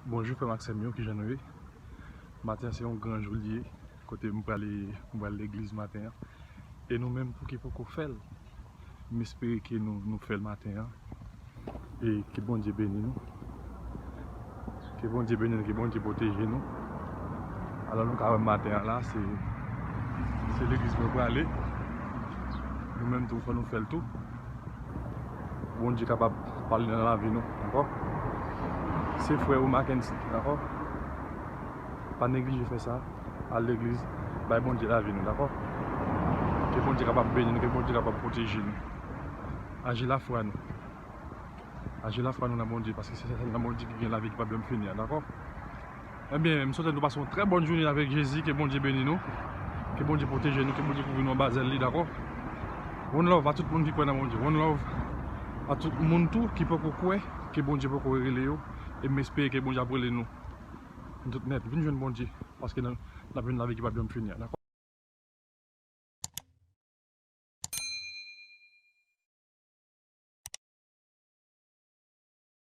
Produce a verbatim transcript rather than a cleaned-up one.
Bonjou frè m ak sè m yo, kijan nou ye? Maten an se yon gran jou li ye, kote m prale, m pral legliz maten an. E nou menm tou ki poko fè l, m espere ke nou, nou fè l maten an. E ke Bondye beni nou. Ke Bondye beni nou, ke Bondye pwoteje nou. Alò nou ka wè maten an la, se, se legliz mwen prale. Nou menm tou, fò nou fè l tou. Bondye kapab pale nan lavi nou, dakò? Se frè ou Mackenson, dakò? Pa neglije fè sa, al legliz, bay Bondye lavi nou, dakò? Ke Bondye kapab beni nou, ke Bondye kapab pwoteje nou. Aji lafwa nou. Aji lafwa nou nan Bondye, paske se sèl nan Bondye ki gen lavi ki p ap janm fini an, dakò? Ebyen, m swete nou pase yon trè bòn jounen avèk Jezi, ke Bondye beni nou, ke Bondye pwoteje nou, ke Bondye kouvri nou anba zèl li, dakò? One love a tout moun ki kwè nan Bondye, one love a tout moun tou ki poko kwè, ke Bondye poko rele yo, e m espere ke Bondye ap rele nou, nou tout nèt, vin jwenn Bondye, paske n ap jwenn lavi ki p ap janm fini an, dakò?